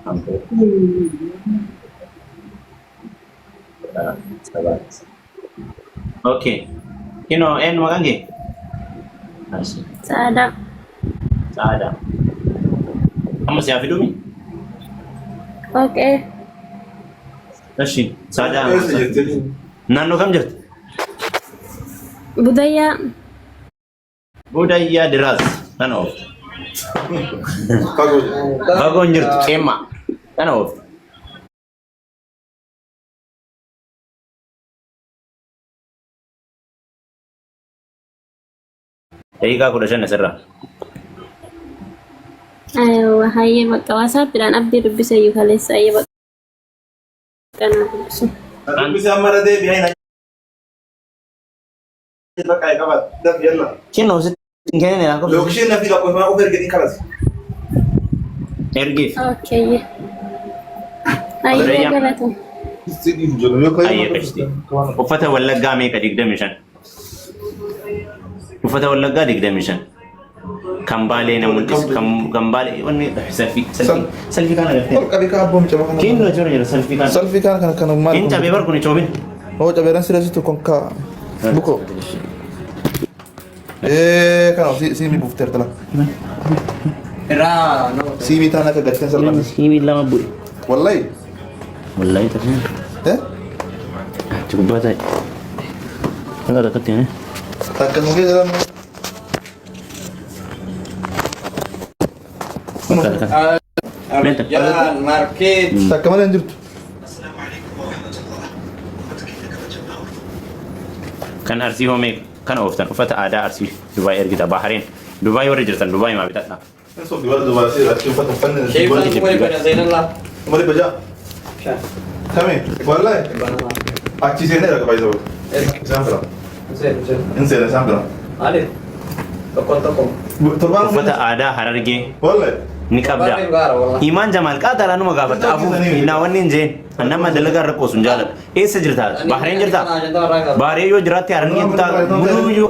Amboo. 17. Okay. Kinoo eenyu maqaan kee? Arsii. Sa'aadaa. Sa'aadaa. Amma si haa fiduumi? Okay. Eshi Sa'aadaa. Eessa jirti? Naannoo kam jirti? Budayyaa. Budayyaa Diraas kana oofta. Fagoo jirti. Fagoo hin jirtu ceemmaa kana oofta. Daqiiqaa 15 asirraa. Aywa hayyee bakka waasaappiidhaan abdii dubbisa iyyuu kaleessa hayyee bakka naa dubbisu. Dubbisa amma irra deebi'ee na bakka qabat. Daf yalla. Kinoo sitti hin kennine lakkoofsa. Lookishin na fi lakkoofsa of erganii kalas. Ergiif. Okay. Hayyee Budayyaa. galata. Ayyee qashti. Uffata Wallaggaa meeqa 25? Uffata Wallaggaa 25. Kan Baalee na mul'is. Kan Baalee wanni selfie selfie selfie kana agartee. Ol qabi kaa abboon caba kana. Kinnoo jira jira selfie kana. Salfii kana kana kana maal? Hin cabee bar kun coobin. Oo cabeeran sila situ kon kaa. Buko. Eh kana si si mi bufteer tala. Irraa nama Si mi taana akka galteen salphate. Siimii lama bu'e. Wallahi. Wallahi taphee. Eh? Achi gubbaa ta'e. Akka takkatti eh. Takka nu keessa jedhamu. Meenta. Jaan market. Takka malee hin jirtu. Kan Arsii hoo meeqa? Kana ooftan uffata aadaa Arsii Dubaay ergita Bahareen. Dubaay warri jirtan Dubaay maa bitadha. Sheekhan kuma dhibba seenallaa. Kuma 600. Kami? Wallahi. Achi seenee raga baay'ee sababa. Isaan bira. Hin seena isaan bira. Maaliif? Tokkoon tokko. Torbaan Uffata aadaa Harargee Wallahi. ni qabda. Barreen gaara wallahi. Imaan Jamaal qaataadhaa numa gaafatta. Afuuf naa wanni hin jeen. Nama dalagaa irra qoosu hin jaaladhu. Eessa jirta? Bahareen jirta? Bahareen yoo jiraatte Harargee kutaa muluu yoo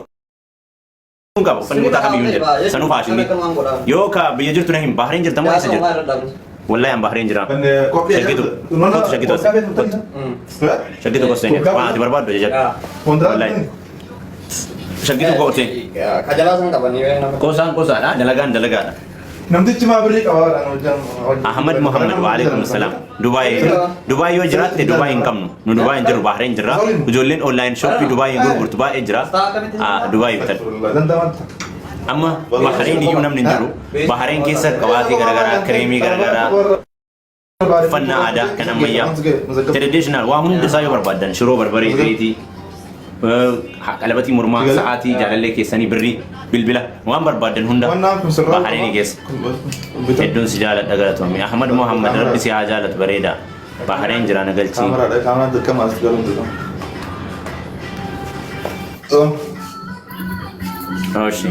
hin qaba. Uffanni kutaa kamiyyuu hin jira. Sanuu faashinii. Yoo ka biyya jirtu na hin Bahareen jirta moo eessa jirta? Wallahi an Bahareen jira. Shaggitu. Kottu shaggitu as. Kottu. Shaggitu kottu seenee. Waan ati barbaaddu jajadhu. Wallahi. Shaggitu kottu. Kajalaa san qabanii nama. Qosaan qosaadha. Dalagaan dalagaadha. Namtichi maa birrii qaba waan hojjan. Ahmad Muhammad wa alaikum salam. Dubaay Dubaay yoo jiraatte Dubaay hin qabnu. Nu Dubaay hin jiru Bahreen jirra. Ijoolleen online shoppii Dubaay hin gurgurtu baay'ee jira. Ah, Dubaay bitadhu. Amma Bahreen iyyuu namni hin jiru. Bahreen keessa qabaatii garaagaraa, kireemii garaagaraa, uffannaa aadaa kan ammayyaa, traditional waa hunda isaa yoo barbaaddan shiroo barbaree zayitii, qalabatii mormaa, sa'aatii jaalallee keessanii birrii, bilbila waan barbaaddan hunda Bahreenii keessa. Hedduun si jaaladha galatoomi. Ahmad Muhammad rabbi si haa jaalatu bareeda. Bahreen jira na galchii. Kaameraadha kaameraan dirqama as galuun dirqama. Oshi.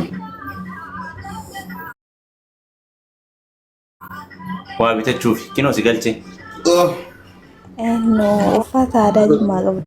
Waa bitachuuf kinoo si galche. No, uffata aadaa Jimmaa qabdu.